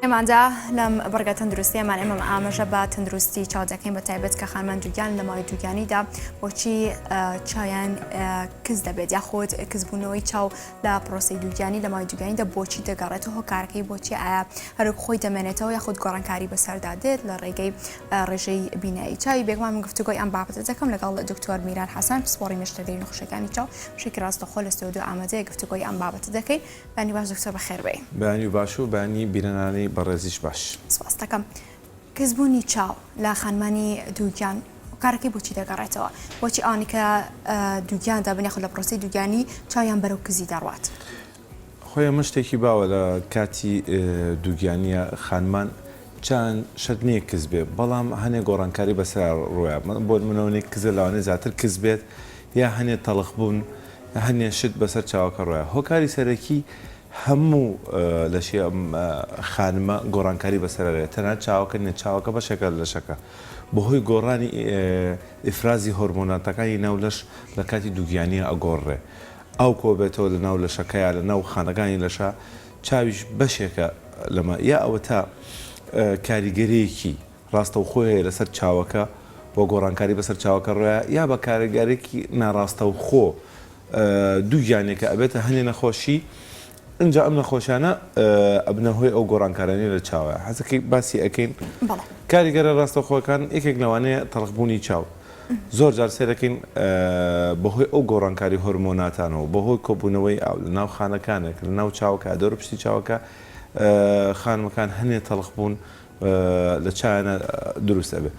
ئێماندا لەم بڕگە تەندروستیەمان ئێمە ئاماژە بە تەندروستی چاو دەکەین بە تایبەت کە خانمان دووگیان لە ماوەی دووگیانیدا بۆچی چاویان کز دەبێت یاخود کزبوونەوەی چاو لە پرۆسی دووگیانی لە ماوەی دووگیانیدا بۆچی دەگەڕێتەوە هۆکارەکەی بۆچی ئایا هەروەک خۆی دەمێنێتەوە یاخود گۆڕانکاری بەسەردا دێت لە ڕێگەی ڕێژەی بینایی چاوی بێگومان من گفتوگۆی ئەم بابەتە دەکەم لەگەڵ دکتۆر میران حەسەن پسپۆڕی نەشتەرگەری نەخۆشیەکانی چاو بەشێکی ڕاستەوخۆ لە ستۆدیۆ ئامادەیە گفتوگۆی ئەم بابەتە دەکەین بەیانی باش دکتۆر بەخێر بێی. بەیانی باش و بەیانی بینەرانی بەڕێزیش باش. سپاست دەکەم. کزبوونی چاو لە خانمانی دووگیان هۆکارەکەی بۆچی دەگەڕێتەوە؟ بۆچی ئەوانەی کە دووگیان دەبن یاخود لە پرۆسەی دووگیانی چاویان بەرەو کزی دەڕوات؟ خۆی ئەمە شتێکی باوە لە کاتی دووگیانیە خانمان چاویان شەرت نییە کز بێ بەڵام هەنێ گۆڕانکاری بەسەرا ڕوویا بۆ نمونە ئەوەنەی کزە لەوانەیە زیاتر کز بێت یا هەنێ تەڵخ بوون هەنێ شت بەسەر چاوەکە ڕۆیا هۆکاری سەرەکی هەموو لەشی ئەم خانمە گۆڕانکاری بەسەرا دێت تەنها چاوەکە نیە چاوەکە بەشێکە لە لەشەکە بەهۆی گۆڕانی ئیفرازی هۆرمۆناتەکانی ناو لەش لە کاتی دووگیانیە ئەگۆڕرێ ئاو کۆبێتەوە لە ناو لەشەکەیا لە ناو خانەکانی لەشا چاویش بەشێکە لەمە یا ئەوەتا کاریگەریەکی ڕاستەوخۆی هەیە لەسەر چاوەکە و گۆڕانکاری بەسەر چاوەکە ڕۆیا یا بە کاریگەرێکی ناڕاستەوخۆ دووگیانێکە ئەبێتە هەنێ نەخۆشی ئینجا ئەم نەخۆشیانە ئەبنە هۆی ئەو گۆڕانکارانەی لە چاوە حەزەکەی باسی ئەکەین کاریگەرە ڕاستەوخۆکان یەکێک لەوانەیە تەڵخبوونی چاو زۆر جار سێرەکەین بەهۆی ئەو گۆڕانکاری هۆرمۆناتانەوە بەهۆی کۆبوونەوەی ئاو لە ناو خانەکانێک لە ناو چاوەکە دەور پشتی چاوەکە خانمەکان هەنێ تەڵخ بوون لە چایانە دروست ئەبێ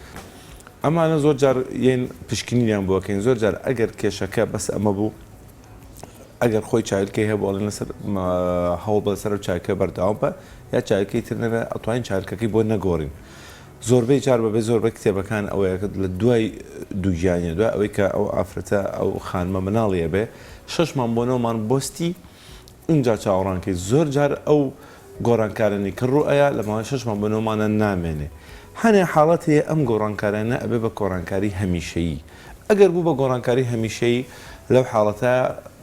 ئەمانە زۆر جار یەن پشکنینیان بۆ ئەکەین زۆر جار ئەگەر کێشەکە بەس ئەمە بوو ئەگەر خۆی چایلکەی هەبوو ئەڵێن لەسەر هەوڵ بە لەسەر ئەو چایلکە بەردەوام بە یا چایلکەی تر نەبێ ئەتوانین چایلکەکەی بۆ نەگۆڕین زۆربەی جار بەبێ زۆربەی کتێبەکان ئەوەیە کە لە دوای دووگیانیە دوای ئەوەی کە ئەو ئافرەتە ئەو خانمە مناڵی ئەبێ شەش مانگ بۆ نۆ مانگ بۆستی ئینجا چاوەڕان کەی زۆر جار ئەو گۆڕانکارانەی کە ڕوو ئەیا لە ماوەی شەش مانگ بۆ نۆ مانگە نامێنێ. هەنێ حاڵەت هەیە ئەم گۆڕانکارانە ئەبێ بە کۆڕانکاری هەمیشەیی. ئەگەر بوو بە گۆڕانکاری هەمیشەیی لەو حاڵەتە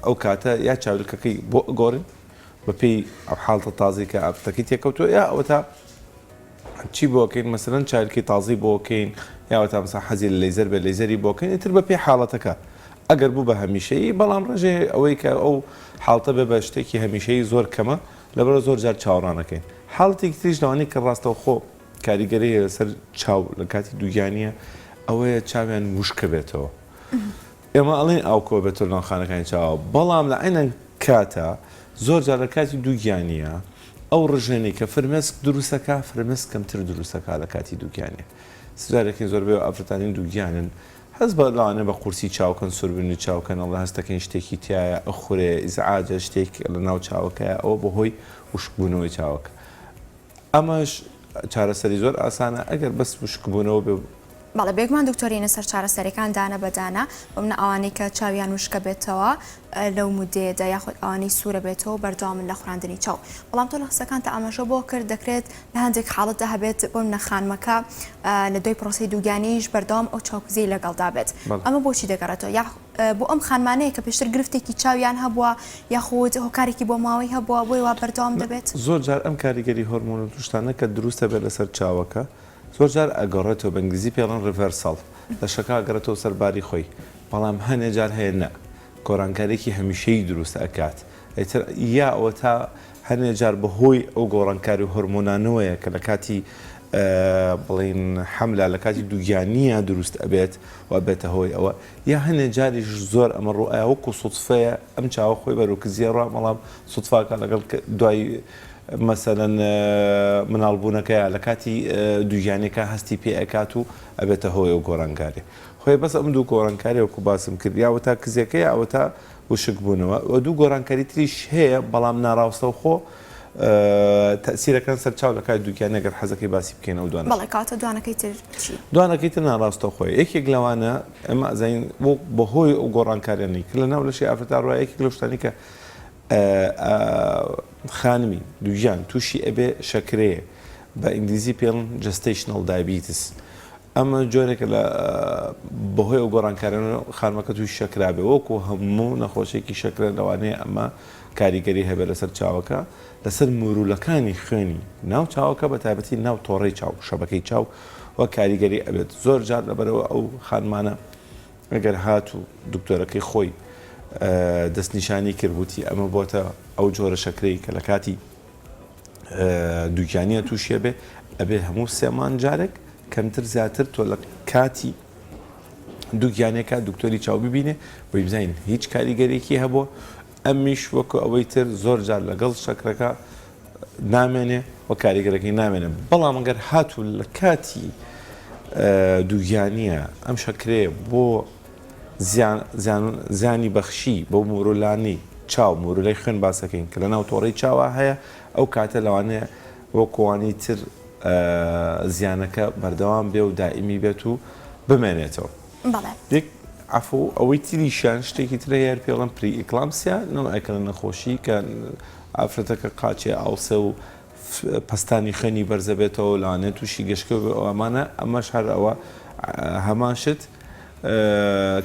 ئەو کاتە یا چاویلکەکەی بۆ ئەگۆڕین بە پێی ئەو حاڵتە تازەی کە ئافرەتەکەی تێکەوتووە یا ئەوەتا چی بۆ کەین مەسەلەن چاویلکەی تازەی بۆ کەین یا ئەوەتا مەسەلەن حەزی لە لەیزەر بێ لەیزەری بۆ کەین ئیتر بە پێی حاڵەتەکە ئەگەر بوو بە هەمیشەیی بەڵام ڕێژەی ئەوەی کە ئەو حاڵتە بێ بە شتێکی هەمیشەیی زۆر کەمە لەبەرئەوە زۆر جار چاوەڕانەکەین حاڵەتێکی تریش لەوانەیە کە ڕاستەوخۆ کاریگەری هەیە لەسەر چاو لە کاتی دووگیانیە ئەوەیە چاویان وشکە بێتەوە ئێمە ئەڵێین ئاو کۆبێتەوە لەناو خانەکانی چاوە بەڵام لە عەینەن کاتا زۆر جار لە کاتی دووگیانیە ئەو ڕژێنەی کە فرمێسک دروستەکا فرمێسک کەمتر دروستەکا لە کاتی دووگیانیە سجارێکی زۆربەی ئافرەتانی دووگیانن هەست بە لەوانەیە بە قورسی چاوکەن سوربنی چاوکەن ئەڵێ هەستەکەین شتێکی تیایە ئەخورێ ئیزعاجە شتێک لە ناو چاوەکەیە ئەوە بەهۆی وشکبوونەوەی چاوەکە ئەمەش چارەسەری زۆر ئاسانە ئەگەر بەس وشکبوونەوە بێ. بەڵێ بێگومان دکتۆر یەنە سەر چارەسەریەکان دانە بە دانە بۆ منە ئەوانەی کە چاویان وشکە بێتەوە لەو مودەیەدا یاخود ئەوانەی سوورە بێتەوە بەردەوامن لە خوراندنی چاو بەڵام تۆ لە قسەکانتا ئاماژە بۆ کرد دەکرێت لە هەندێک حاڵەتدا هەبێت بۆ منە خانمەکە لە دوای پرۆسەی دووگیانیش بەردەوام ئەو چاوکزیەی لەگەڵدا بێت ئەمە بۆچی دەگەڕێتەوە یا بۆ ئەم خانمانەیە کە پێشتر گرفتێکی چاویان هەبووە یاخود هۆکارێکی بۆ ماوەی هەبووە بۆی وا بەردەوام دەبێت؟ زۆر جار ئەم کاریگەری هۆرمۆن و شتانە کە دروست دەبێت لەسەر چاوەکە زۆر جار ئەگەڕێتەوە بە ئینگلیزی پێی ئەڵێن reversal لەشەکە ئەگەڕێتەوە سەر باری خۆی بەڵام هەنێ جار هەیە نا گۆڕانکاریەکی هەمیشەیی دروست ئەکات ئیتر یا ئەوەتا هەنێ جار بەهۆی ئەو گۆڕانکاری هۆرمۆنانەوەیە کە لە کاتی بڵین حەملا لە کاتی دووگیانیە دروست ئەبێت و ئەبێتە هۆی ئەوە یا هەنێ جاریش زۆر ئەمە ڕوئیا وەکو سوتفەیە ئەم چاوە خۆی بەرەو کزیە ڕا بەڵام سوتفاکە لەگەڵ دوای مەسەلەن مناڵ بوونەکەیا لە کاتی دووگیانیەکە هەستی پێ ئەکات و ئەبێتە هۆی ئەو گۆڕانکاریە خۆی بەس ئەم دوو گۆڕانکاریە وەکو باسم کرد یا وەتا کزیەکە یا ئەوەتا وشک بوونەوە و دوو گۆڕانکاری تریش هەیە بەڵام ناڕاوستەوخۆ تەئسیرەکەن سەر چاو لە کاتی دووگیانی ئەگەر حەزەکەی باسی بکەین ئەو دوانەش. بەڵێ کەواتە دوانەکەی تر چی؟ دوانەکەی تر ناڕاستەوخۆیە یەکێک لەوانە ئێمە ئەزانین بەهۆی ئەو گۆڕانکاریانەی کە لەناو لەشی ئافرەتا ڕووە یەکێک لەو شتانەی کە خانمی دووگیان تووشی ئەبێ شەکرەیە بە ئینگلیزی پێڵن gestational diabetes. ئەمە جۆرێکە لە بەهۆی ئەو گۆڕانکاریانە خانمەکە تووشی شەکرا بێ وەکو هەموو نەخۆشیێکی شەکرە لەوانەیە ئەمە کاریگەری هەبێت لەسەر چاوەکە لەسەر مورولەکانی خوێنی ناو چاوەکە بە تایبەتی ناو تۆڕەی چاو شەبەکەی چاو و کاریگەری ئەبێت زۆر جار لەبەرەوە ئەو خانمانە ئەگەر هاتوو دکتۆرەکەی خۆی دەستنیشانی کرد وتی ئەمە بۆتە ئەو جۆرە شەکرەی کە لە کاتی دووگیانیە تووشیە بێ ئەبێ هەموو سێ مانگ جارێک کەمتر زیاتر تۆ لە کاتی دووگیانێکە دکتۆری چاو ببینێ بۆی بزانین هیچ کاریگەرێکی هەبووە ئەمیش وەکو ئەوەی تر زۆر جار لەگەڵ شەکرەکە نامێنێ و کاریگەرەکەی نامێنێ بەڵام ئەگەر هاتوو لە کاتی دووگیانیە ئەم شەکرەیە بۆ زیانی بەخشی بەو مۆرولانی چاو، مۆرولەی خوێن باسەکەین کە لەناو تۆڕەی چاوا هەیە، ئەو کاتە لەوانەیە وەکوانی تر زیانەکە بەردەوام بێ و دائیمی بێت و بمێنێتەوە. بەڵێ. یەک عەفو ئەوەی تریشیان شتێکی تر هەیە پێی ئەڵێن preeclampsia نەوعێکە لە نەخۆشی کە ئافرەتەکە قاچێ ئاوسێ و پەستانی خوێنی بەرزەبێتەوە لەوانەیە تووشی گەشکە بێ ئەمانە ئەمەش هەر ئەوە هەمان شت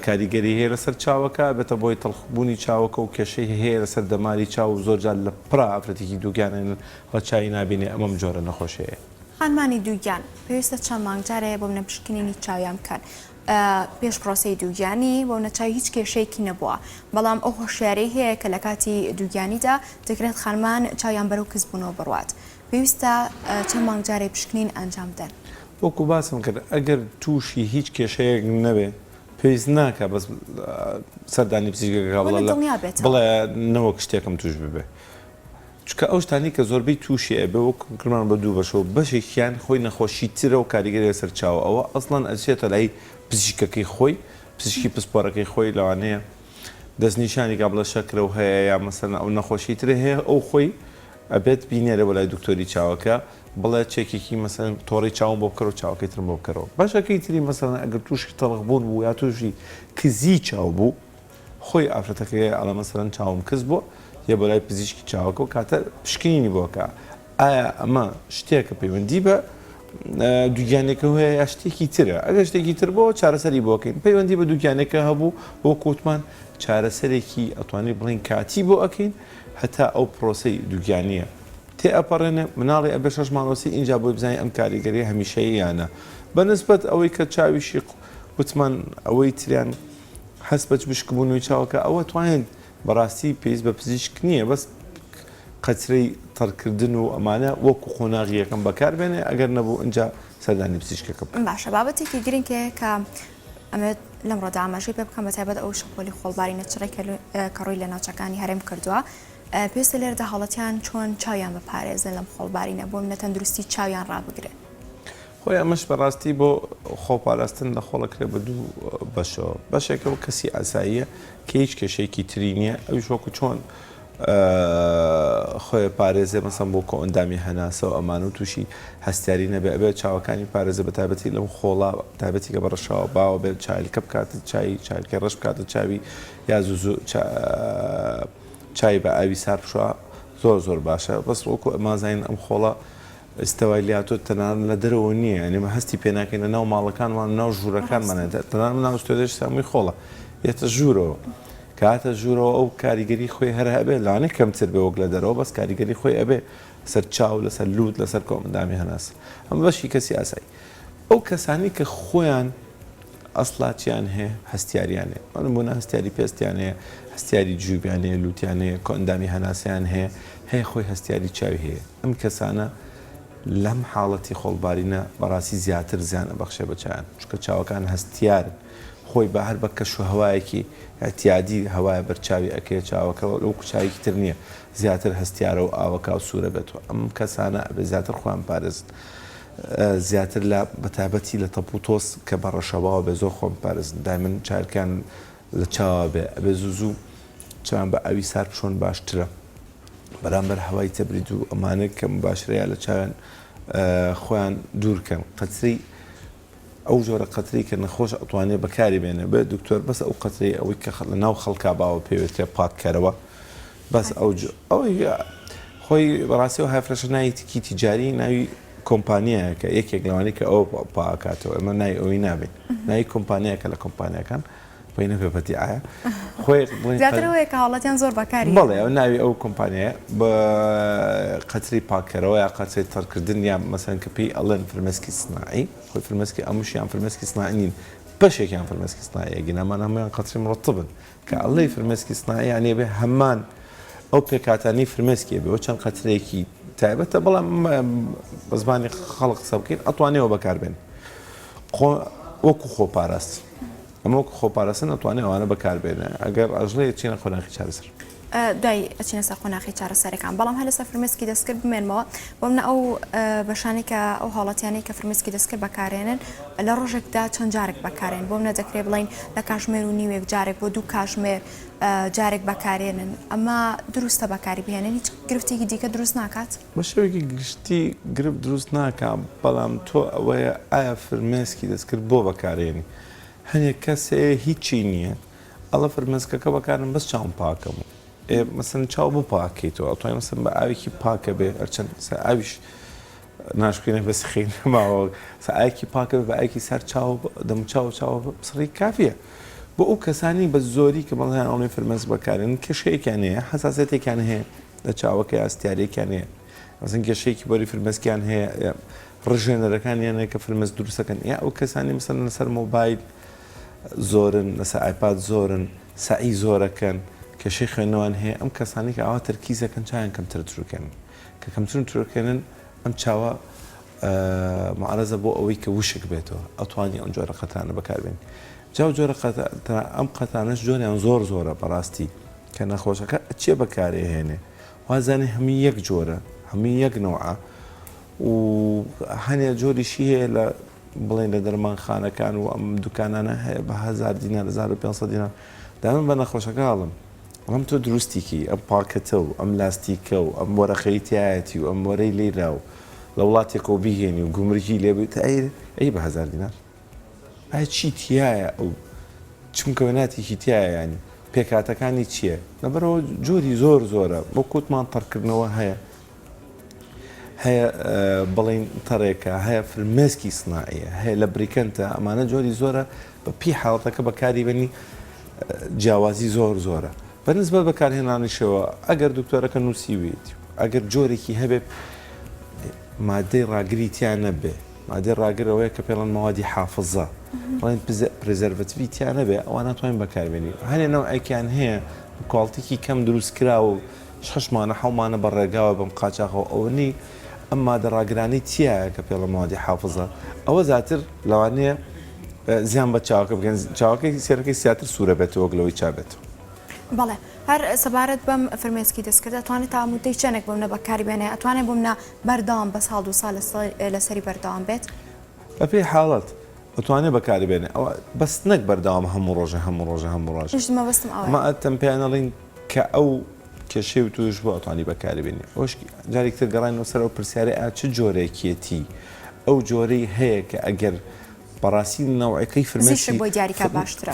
کاریگەری هەیە لەسەر چاوەکە بێتە بۆی تەڵخبوونی چاوەکە و کێشەی هەیە لەسەر دەماری چاو و زۆر جار لە پڕا ئافرەتێکی دووگیانن و چاوی نابینێ ئەمەم جۆرە نەخۆشیەیە. خانمانی دووگیان پێویستە چەند مانگ جارێ بۆ منە پشکنینی چاویان بکەن پێش پرۆسەی دووگیانی بۆ منە چاوی هیچ کێشەیەکی نەبووە بەڵام ئەو هۆشیاری هەیە کە لە کاتی دووگیانیدا دەکرێت خانمان چاویان بەرەو کزبوونەوە بڕوات پێویستە چەند مانگ جارێ پشکنین ئەنجام بدەن. وەکو باسم کرد ئەگەر تووشی هیچ کێشەیەک نەبێ پێویست ناکا بەس سەردانی پزیشکەکە بڵێ دڵنیا بێتەوە. بڵێ نەوەک شتێکم تووش ببێ چونکە ئەو شتانەی کە زۆربەی تووشی ئەبێ وەکو کردمان بە دوو بەشەوە بەشێکیان خۆی نەخۆشی ترە و کاریگەری لەسەر چاوە ئەوە ئەسڵەن ئەچێتە لای پزیشکەکەی خۆی پزیشکی پسپۆرەکەی خۆی لەوانەیە دەستنیشانی کا بڵێ شەکرە و هەیە یا مەسەلەن ئەو نەخۆشی ترە هەیە ئەو خۆی ئەبێت بینێرێ بۆ لای دکتۆری چاوەکە بڵێ چێکێکی مەسەلەن تۆڕەی چاوم بۆ بکەرەوە چاوەکەی ترم بۆ بکەرەوە بەشەکەی تری مەسەلەن ئەگەر تووشی تەڵخ بوون بوو یا تووشی کزی چاو بوو خۆی ئافرەتەکەی ئەڵێ مەسەلەن چاوم کز بووە یە بۆ لای پزیشکی چاوەکە و کاتە پشکنینی بۆ کە ئایا ئەمە شتێکە پەیوەندی بە دووگیانێکە هەیە یا شتێکی ترە ئەگەر شتێکی تر بۆ چارەسەری بۆکەین پەیوەندی بە دووگیانێکە هەبوو بۆ کوتمان چارەسەرێکی ئەتوانی بڵین کاتی بۆ ئەکەین هەتا ئەو پرۆسەی دووگیانیە تێ ئەپەڕێنێ مناڵی ئەبێ شەش مانگ ئینجا بۆی بزانین ئەم کاریگەریە هەمیشەیی یانە بە نسبەت ئەوەی کە چاویشی وتمان ئەوەی تریان هەست بە وشکبوونەوەی چاوەکە ئەوە توانێت بەڕاستی پێویست بە پزیشک نییە بەس قەترەی تەڕکردن و ئەمانە وەکو قۆناغی یەکەم بەکاربێنێ ئەگەر نەبوو ئینجا سەردانی پزیشکەکە بکە. باشە بابەتێکی گرنگ هەیە کە ئەمەوێت لەمڕۆدا ئاماژەی پێ بکەم بەتایبەت ئەو شەپۆلی خۆڵبارینە چڕەی کە ڕووی لە ناوچەکانی هەرێم کردووە پێویستە لێرەدا هاوڵاتیان چۆن چاویان بپارێزن لەم خۆڵبارینە بۆ منە تەندروستی چاویان ڕابگرن؟ خۆی ئەمەش بەڕاستی بۆ خۆپاراستن لە خۆڵ ئەکرێ بە دوو بەشەوە بەشێکە و کەسی ئاساییە کە هیچ کێشەیەکی تری نییە ئەویش وەکو چۆن خۆی پارێزێ مەسەن بۆ کۆئەندامی هەناسە و ئەمانە و تووشی هەستیاری نەبێ ئەبێ چاوەکانی پارێزە بە تایبەتی لەم خۆڵا تایبەتی کە بە ڕەشاوە باوە بێت چایلکە بکاتە چای چایلکەی ڕەش بکاتە چاوی یا زوو زوو چای بە ئاوی سارد بشوا زۆر زۆر باشە بەس وەکو ئەمازانین ئەم خۆڵە ئێستا وای لێهاتووە تەنانەت لە دەرەوە نییە یانی ئێمە هەستی پێ ناکەین لە ناو ماڵەکانمان و ناو ژوورەکانمان تەنانەت ناو ستۆدیۆش هەمووی خۆڵە یەتە ژوورەوە کە هاتە ژوورەوە ئەو کاریگەری خۆی هەر هەبێ لەوانەیە کەمتر بێ وەک لە دەرەوە بەس کاریگەری خۆی ئەبێ لەسەر چاو لەسەر لووت لەسەر کۆئەندامی هەناسە ئەمە بەشی کەسی ئاسایی ئەو کەسانی کە خۆیان ئەسڵا چیان هەیە هەستیاریان هەیە بۆ نموونە هەستیاری پێستیان هەیە هەستیاری جیوبیان هەیە لووتیان هەیە کۆئەندامی هەناسەیان هەیە هەیە خۆی هەستیاری چاوی هەیە ئەم کەسانە لەم حاڵەتی خۆڵبارینە بەڕاستی زیاتر زیان ئەبەخشێ بە چاویان چونکە چاوەکان هەستیارن خۆی بە هەر بە کەش و هەوایەکی ئیعتیادی هەوایە بەر چاوی ئەکەیە چاوەکە وەکو چاوێکی تر نییە زیاتر هەستیارە و ئاوەکا و سوورە بێتەوە ئەم کەسانە ئەبێ زیاتر خۆیان پارێزن زیاتر لە بەتایبەتی لە تەپ و تۆز کە بە ڕەشەباوە بێ زۆر خۆم پارێزن دایمەن چارکیان لە چاوا بێ ئەبێ زوو زوو چاویان بە ئاوی سارد بشۆن باشترە بەرامبەر هەوای تەبرید و ئەمانە کە مباشرەیە لە چاویان خۆیان دوورکەن قەترەی ئەو جۆرە قەترەی کە نەخۆش ئەتوانێ بەکاری بێنێ بێ دکتۆر بەس ئەو قەترەی ئەوەی کە لە ناو خەڵکا باوە پێوێتێ پاککەرەوە بەس ئەو ئەوەی خۆی بەڕاستی ئەو های فرەشە ناوی تکی تیجاری ناوی. کۆمپانیایەکە یەکێک لەوانەی کە ئەوە پاکاتەوە ئەمە نای ئەوی نابین نای کۆمپانیاکە لە کۆمپانیاکان خۆی نەبێ بە دیعایە خۆی بڵێن زیاتر ئەوەیە کە هاوڵاتیان زۆر بەکاری بەڵێ ئەو ناوی ئەو کۆمپانیایە بە قەتری پاککەرەوە یا قەتری تەڕکردن یا مەسەن کە پێی ئەڵێن فرمێسکی سناعی خۆی فرمێسکی ئەموشیان فرمێسکی سناعی نین بەشێکیان فرمێسکی سناعیە گینامان هەموویان قەتری مڕەتبن کە ئەڵێی فرمێسکی سناعی یانی ئەبێ هەمان ئەو پێکهاتانەی فرمێسکی ئەبێ و چەند قەترەیەکی تایبەتە بەڵام بە زمانی خەڵک قسە بکەین ئەتوانێەوە بەکاربێن وەکو خۆپاراست ئەمە وەکو خۆپاراستن ئەتوانێ ئەوانە بەکاربێنێ ئەگەر ئەژڵێ چینە قۆناخی چارەسەر. دوای ئەچینە سەر قۆناخی چارەسەرەکان بەڵام هەر لەسەر فرمێسکی دەستکرد بمێنمەوە بۆ منە ئەو بەشانەی کە ئەو هاوڵاتیانەی کە فرمێسکی دەستکرد بەکارێنن لە ڕۆژێکدا چەند جارێک بەکارێن بۆ منە دەکرێ بڵین لە کاژمێر و نیوێک جارێک بۆ دوو کاژمێر جارێک بەکارێنن ئەمە دروستە بەکاری بهێنن هیچ گرفتێکی دیکە دروست ناکات؟ بە شێوەیەکی گشتی گرفت دروست ناکا بەڵام تۆ ئەوەیە ئایا فرمێسکی دەستکرد بۆ بەکارێنی هەنێک کەس هەیە هیچی نییە ئەڵێ فرمێسکەکە بەکارم بەس چاوم پاکەم ئێ مەسەن چاو بۆ پاکەیتەوە ئەتوانی مەسەن بە ئاوێکی پاکە بێ هەرچەند ئاویش ناشکێنە بەس خین ماوە ئاوێکی پاکە بە ئاوێکی سەر چاو دەم چاو چاو سڕی کافیە بۆ ئەو کەسانی بە زۆری کە بەڵێن ئەڵێ فرمێسک بەکارێن کێشەیەکیان هەیە حەساسیەتێکیان هەیە لە چاوەکەی ئاستیارێکیان هەیە مەسەن کێشەیەکی بۆری فرمێسکیان هەیە ڕژێنەرەکانیان هەیە کە فرمێسک دروستەکەن یا ئەو کەسانی مەسەن لەسەر مۆبایل زۆرن لەسەر ئایپاد زۆرن سەعی زۆرەکەن کێشەی خوێندنەوەیان هەیە ئەم کەسانی کە ئاوا تەرکیزەکەن چاویان کەمتر تروکێنن کە کەمتر تروکێنن ئەم چاوە معرەزە بۆ ئەوەی کە وشک بێتەوە ئەتوانی ئەم جۆرە قەترانە بەکاربێنی جا جۆرە قەترە ئەم قەترانەش جۆریان زۆر زۆرە بەڕاستی کە نەخۆشەکە ئەچێ بەکارێهێنێ وازانێ هەمووی یەک جۆرە هەمووی یەک نەوعە و هەنێ جۆریشی هەیە لە بڵێن لە دەرمانخانەکان و ئەم دوکانانە هەیە بە 1000 دینار 1500 دینار دامن بە نەخۆشەکە ئەڵم ئەڵم تۆ دروستیکی ئەم پاکەتە و ئەم لاستیکە و ئەم وەرەقەی تایەتی و ئەم وەرەی لێرا و لە وڵاتێکەوە بیهێنی و گومرگی لێ بێت ئەی بە 1000 دینار ئایا چی تیایە ئەو چ مکەوناتێکی تیایە یانی پێکهاتەکانی چییە؟ لەبەرئەوە جۆری زۆر زۆرە وەک وتمان تەڕکردنەوە هەیە هەیە بڵین تەڕێکە هەیە فرمێسکی سناعیە هەیە لە بریکەنتە ئەمانە جۆری زۆرە بە پی حاڵەتەکە بەکاری بنی جیاوازی زۆر زۆرە بەنسبەت بەکارهێنانیشەوە ئەگەر دکتۆرەکە نووسیویت ئەگەر جۆرێکی هەبێت مادەی ڕاگری تیا نەبێ مادەی ڕاگر ئەوەیە کە پێڵەن مەوادی حافزە بڵێن preservative ی تیا نەبێ ئەوە ناتوانین بەکاربێنی هەنێ نەوعێکیان هەیە quality ێکی کەم دروست کرا و شەش مانە حەو مانە بە ڕێگاوە بەم قاچاخەوە ئەوەنەی ئەم مادە ڕاگرانەی تیایە کە پێڵە مەوادی حافزە ئەوە زیاتر لەوانەیە زیان بە چاوەکە بگەن چاوەکەی سێرەکەی زیاتر سوورە بێتەوە وەک لەوەی چا بێتەوە. بەڵێ هەر سەبارەت بەم فرمێسکی دەستکردە ئەتوانێت تا مودەی چەنێک بۆ منە بەکاری بێنێ ئەتوانێت بۆ منە بەردەوام بە ساڵ دوو ساڵ لەسەری بەردەوام بێت؟ بەپێی حاڵەت ئەتوانێ بەکاری بێنێ ئەوە بەس نەک بەردەوام هەموو ڕۆژە هەموو ڕۆژە هەموو ڕۆژ منیش مەبەستم ئەوەیە. ئەمە ئەتەم پێیان ئەڵێین کە ئەو کێشەی و تووش بوو ئەتوانی بەکاری بێنی ئەوەش جارێکی تر گەڕاینەوە سەر ئەو پرسیارەی ئا چ جۆرێکیەتی ئەو جۆرەی هەیە کە ئەگەر بەڕاستی نەوعەکەی پزیشک فرمێسکی بۆی دیاری کا باشترە.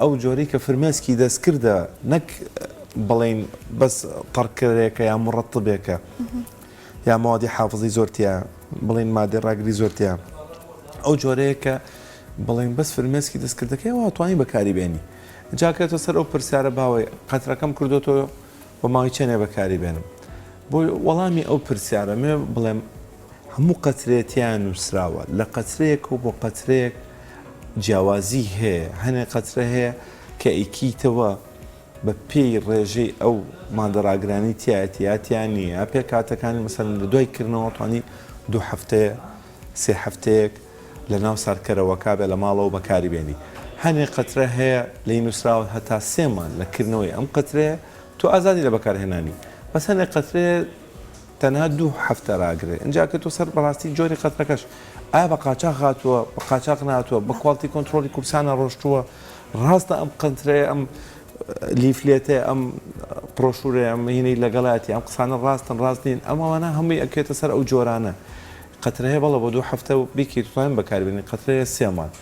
ئەو جۆرەی کە فرمێسکی دەستکردە نەک بڵێین بەس تەڕکەرێکە یا مڕەتبێکە یا مەوادی حافزەی زۆر تیا بڵێن مادەی ڕاگری زۆر تیا ئەو جۆرەیە کە بڵێن بەس فرمێسکی دەستکردەکەی وا توانی بەکاری بێنی جاکرێتەوە سەر ئەو پرسیارە باوەی قەترەکەم کردوتەوە بۆ ماوەی چەندێ بەکاری بێنم بۆ وەڵامی ئەو پرسیارە مێ بڵێم هەموو قەترێ تیان نووسراوە لە قەترەیەک و بۆ قەترەیەک جیاوازی هەیە هەنێ قەترە هەیە کە ئیکیتەوە بە پێی ڕێژەی ئەو مادە ڕاگرانەی تیایەتی یا تیا نییە یا پێکهاتەکانی مەسەلەن لە دوای کردنەوە توانی دوو هەفتەیە سێ هەفتەیەک لە ناو ساردکەرەوەکە بێ لە ماڵەوە بەکاری بێنی هەنێ قەترە هەیە لێی نووسراوە هەتا سێ مانگ لە کردنەوەی ئەم قەترەیە تۆ ئازادی لە بەکارهێنانی بەس هەنێ قەترەیە تەنها دوو هەفتە راگرێ ئینجا کە تۆ سەر بەڕاستی جۆری قەترەکەش ئایا بە قاچاخ هاتووە بە قاچاخ نهاتووە بە quality control ی کوردستانە ڕۆشتووە ڕاستە ئەم قەترەیە ئەم leaflet ە ئەم پرۆشورەیە ئەم هینەی لەگەڵاتی ئەم قسانە ڕاستن ڕاست نین ئەم ئەوانە هەمووی ئەکەوێتە سەر ئەو جۆرانە قەترەیە بەڵێ بۆ دوو هەفتە و بیکەیت توانین بەکاربێنی قەترەیە سێ مانگ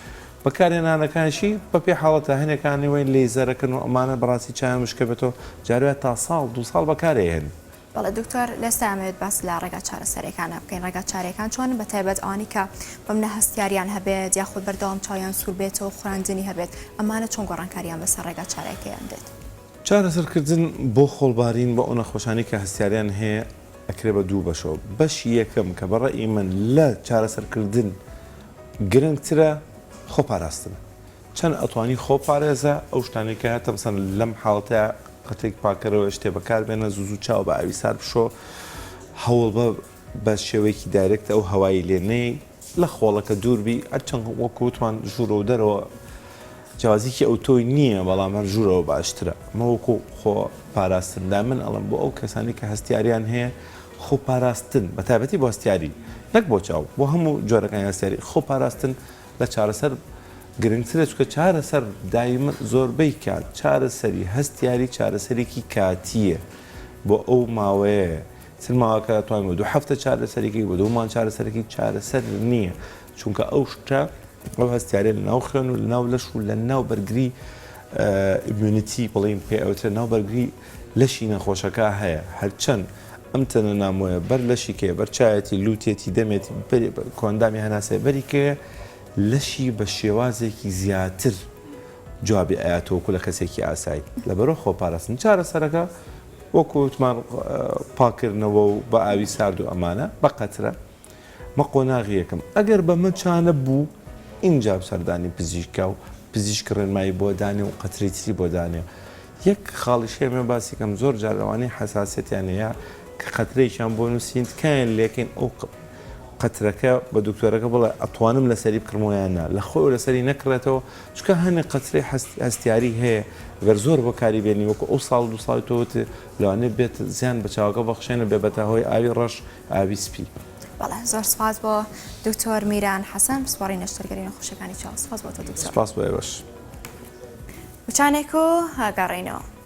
بەکارهێنانەکانشی بەپێی حاڵەتە هەنێکانی وەین لەیزەرەکەن و ئەمانە بەڕاستی چایان وشکە بێتەوە جارێ تا ساڵ دوو ساڵ بەکارێ هێنن. بەڵێ دکتۆر لێستا ئەمەوێت باس لە ڕێگا چارەسەریەکانە بکەین ڕێگا چارەکان چۆنن بە تایبەت ئەوانەی کە بەمنە هەستیاریان هەبێت یاخود بەردەوام چاویان سوور بێتەوە خوراندنی هەبێت ئەمانە چۆن گۆڕانکاریان بەسەر ڕێگا چارەکەیان دێت؟ چارەسەرکردن بۆ خۆڵبارین بۆ ئەو نەخۆشانەی کە هەستیاریان هەیە ئەکرێ بە دوو بەشەوە بەشی یەکەم کە بە ڕەئی من لە چارەسەرکردن گرنگترە خۆپاراستنە چەند ئەتوانی خۆ پارێزە ئەو شتانەی کە هەتە مەسەن لەم حاڵەتەیا قەتێک پاکەرەوە شتێ بەکار بێنە زوو زوو چاو بە ئاوی سارد بشۆ هەوڵ بە بە شێوەیەکی direct ئەو هەوای لێ نەیەی لە خۆڵەکە دوور بی هەرچەند وەکو وتمان ژوورەوە و دەرەوە جیاوازیکی ئەوتۆی نییە بەڵام هەر ژوورەوە باشترە ئەمە وەکو خۆ پاراستن دا من ئەڵێم بۆ ئەو کەسانی کە هەستیاریان هەیە خۆ پاراستن بە تایبەتی بۆ هەستیاری نەک بۆ چاو بۆ هەموو جۆرەکانی هەستیاری خۆ پاراستن لە چارەسەر گرنگترە چونکە چارەسەر دایمە زۆربەی کات چارەسەری هەستیاری چارەسەرێکی کاتییە بۆ ئەو ماوەیە چ ماوەکە توانین بۆ دوو هەفتە چارەسەرێکی بۆ دوو مانگ چارەسەرێکی چارەسەر نییە چونکە ئەو شتە ئەو هەستیارە لە ناو خوێن و لە ناو لەش و لە ناو بەرگری immunity بڵین پێ ئەوترێ ناو بەرگری لەشی نەخۆشەکە هەیە هەرچەند ئەم تەنە نامۆیە بەر لەشی کەیە بەر چایەتی لوتێتی دەمێتی کۆئەندامی هەناسەیە بەری کەیە لەشی بە شێوازێکی زیاتر جوابی ئەیاتەوە وەکو لە کەسێکی ئاسایی لەبەرەوە خۆپاراستن چارەسەرەکە وەکو وتمان پاکردنەوە و بە ئاوی سارد و ئەمانە بە قەترە مە قۆناغی یەکەم ئەگەر بەمە چانە بوو ئینجا سەردانی پزیشک کە و پزیشک ڕێنمایی بۆ دانێ و قەترەی تری بۆ دانێ یەک خاڵیش هەیە من باسی کەم زۆر جار لەوانەیە حەساسیەتیان هەیە کە قەترەیەکیان بۆ نووسین تکایان لێکەین ئەو قەترەکە بە دکتۆرەکە بڵێ ئەتوانم لەسەری بکڕمەوە یان نا لە خۆیەوە لەسەری نەکڕێتەوە چونکە هەنێ قەترەی هەستیاری هەیە گەر زۆر بەکاری بێنی وەکو ئەو ساڵ دوو ساڵی تۆ وتت لەوانەیە بێت زیان بە چاوەکە بەخشێنە بێ بەتە هۆی ئاوی ڕەش ئاوی سپی. بەڵێ زۆر سوپاس بۆ دکتۆر میران حەسەن پسپۆڕی نەشتەرگەری نەخۆشیەکانی چاو سوپاس بۆ تۆ دکتۆر. سوپاس بۆ ئێوەش. وچانێک و گەڕێینەوە.